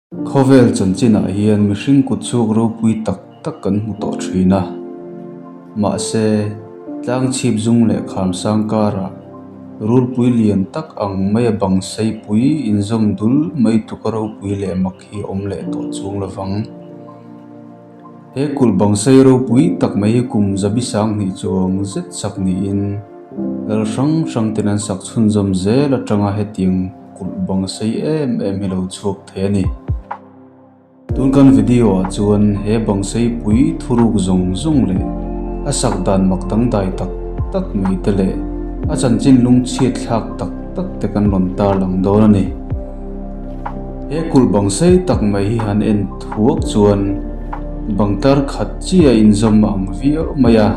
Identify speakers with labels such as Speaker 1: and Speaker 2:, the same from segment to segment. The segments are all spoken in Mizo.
Speaker 1: Khawvel chanchinah hian mihring kutchhuak ropui tak tak kan hmu tawh thin a. Mahse, tlang chhip zum leh kham sang karah rulpui lian tak ang maia bang seipui inzawm dul mai tluka ropui leh mak hi a awm leh tawh chuang lovang. He kulh bang sei ropui tak mai hi kum zabi sanghnih chuang zet sak niin lal hrang hrang ten an sak chhunzawm zel atanga hetiang Kulh bang sei em em hi lo chhuak thei a ni. Tun kan video ah chuan he bang sei pui thuruk zawng zawng leh a sak dan mak dangdai tak tak mai te leh a chanchin lungchhiat thlak tak tak te kan rawn tarlang dawn a ni. He kulh bang sei tak mai hi han en thuak chuan bang tar khat chiah a inzawm ang viau mai a.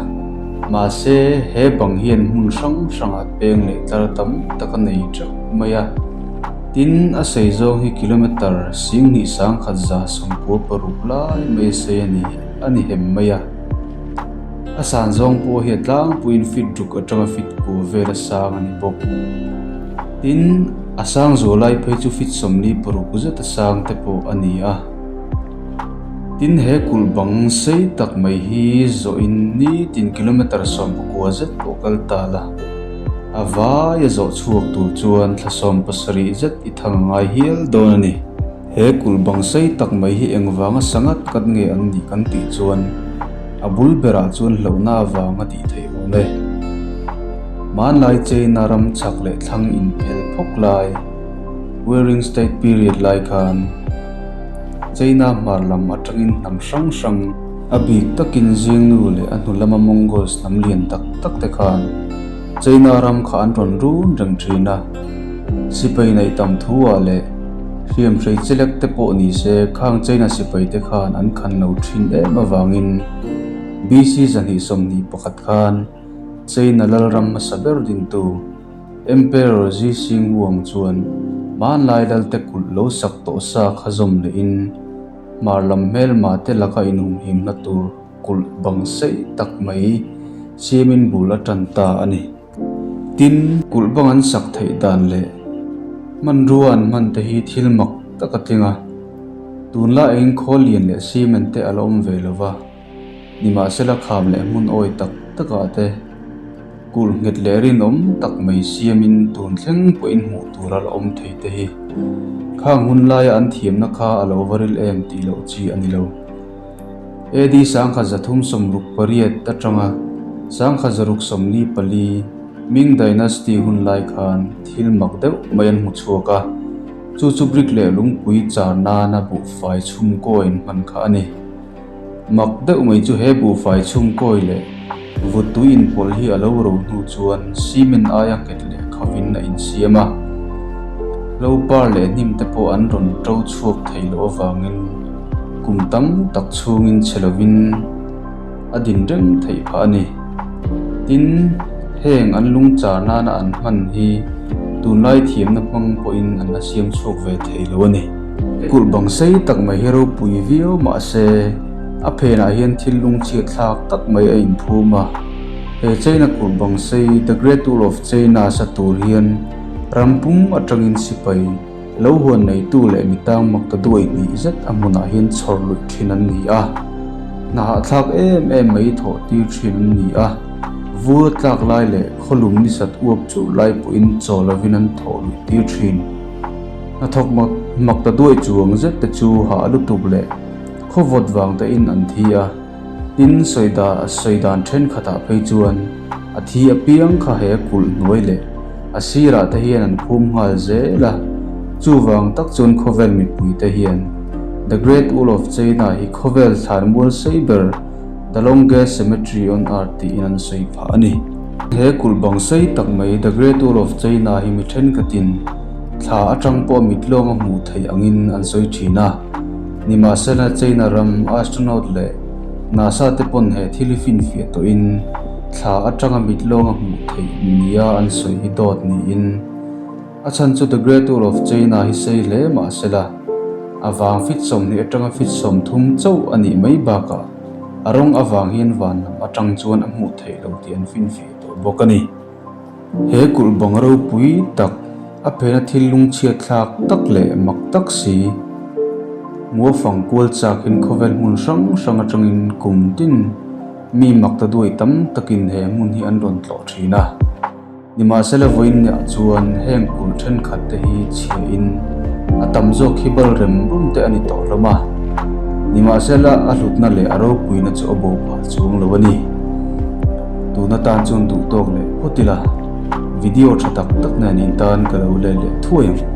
Speaker 1: Mahse, he bang hian hmun hrang hrangah peng leh tlar tam tak a nei teuh mai a. Tin, a sei zawng hi kilometre singhnih 1196 lai mai a sei a ni a ni hem mai a. A san zawng pawh hi a tlangpuiin feet ruk atanga feet kua vel a sang a ni bawk. Tin, a sang zual lai phei chu feet 46 zet a sang te pawh a ni a. Tin he kulh bang sei tak mai hi zawhin nitin kilometre 19 zet pawh kal ta la, a vaia zawh chhuak tur chuan thla 17 zet i thang a ngai hial dawn a ni. He kulh bang sei tak mai hi engvanga sangat kat nge an nih kan tih chuan a bul berah chuan hlauhna avanga tih theih awm e. Hmanlai China ram chhak leh thlang inphel phawk lai, Warring State Period lai khan, China hmar lam atangin hnam hrang hrang, a bik takin Zingnu leh a hnu lama Mongols hnam lian tak tak te khan China ram kha an rawn run reng thin a. Sipai neih tam thu ah leh hriam hrei chelek te pawh ni se khang China sipai te khan an khan lo thin em avangin BC 221 khan China lalram hmasa ber dintu Emperor Xi Xing Huang chuan hmanlai lalte kulh lo sak tawh sa kha zawm lehin hmar lam hmelma te laka inhumhimna tur kulh bang sei tak mai siamin bul a tan ta a ni. Tin, kulh bang an sak theih dan leh hmanrua an hman te hi thil mak tak a tling a, tunlai engin khawl lian leh cement te a la awm ve lo va. Nimahsela kham leh hmun awi tak takah te kulh nghet leh rinawm tak mai siamin tun thleng pawhin hmuh tur a la awm thei te hi khang hun laia an thiamna kha a lo va ril em tih loh chi a ni lo. AD 1368 atanga 1644 Ming Dynasty hun lai khan thil mak deuh mai an hmu chhuak a, chu chu brick leh lungpui char nana buhfai chhumkaw inhman kha a ni. Mak deuh mai chu he buhfai chhungkawi leh vuttui inpawlh hi a lo ro hnu chuan cement aia nghet leh khavin a insiam a. Hlo par leh hnim te pawh an rawn to chhuak thei loh avangin kum tam tak chhungin chhe lovin a din reng theih phah a ni. Tin, heng an lungchar nana an hman hi tunlai thiamna hmang pawhin an la siam chhuak ve thei lo a ni. Kulh bang sei tak mai hi ropui viau mah se a phenah hian thil lungchhiat thlak tak mai a inphum a. He China kulh bang sei The Great Wall of China sa tur hian ram pum atangin sipai lo huan neitu leh mi tang mak ta duai hnih zet a hmunah hian chhawr luih thin an ni a. Hna hahthlak em em mai thawh tir thin an ni a. Vur a tlak lai leh khawlum ni sat uap churh lai pawhin chaw lovin an thawh luih tir thin. Hnathawk mak mak ta duai chuang zet te chu hah lutuk leh khawvawt vang te in an thi a, tin sawi da sawi dan thenkhatah phei chuan a thi apiang kha he kulh hnuai leh a sirah te hian an phum nghal zel a, chuvang tak chuan khawvel mipui te hian The Great Wall of China hi khawvel thlanmual sei ber The Longest Cemetery on Earth tiin an sawi phah a ni. He kulh bang sei tak mai The Great Wall of China hi mi thenkhatin Thla atang pawh mit lawng a hmuh theih angin an sawi thin a. Nimahsela China ram astronaut leh NASA te pawn he thil hi finfiah tawhin thla atanga mit lawng a hmuh theih nia an sawi hi dawt niin a chhan chu The Great Wall of China hi sei hle mahsela a vang fit 20 atanga fit 30 chauh a nih mai bakah a rawng avang hian van lam atang chuan a hmuh theih lo tih an finfiah tawh bawk a ni. He kulh bang ropui tak, a phena thil lungchhiat thlak tak leh mak tak si. Hmuh fang kual chakin khawvel hmun hrang hrang atangin kum tin mi mak ta duai tam takin he hmun hi an rawn tlawh thin a. Nimahsela vawiinah chuan heng kulh thenkhat te hi chhiahin a tam zawk hi bal rem rum te a ni tawh hlawm a. Nimahsela a hlutna leh a ropuina chu a bo phah chuang lo a ni. Tun atan chuan duh tawk leh phawt ila video tha tak tak nen in tan ka lo let leh thuai ang.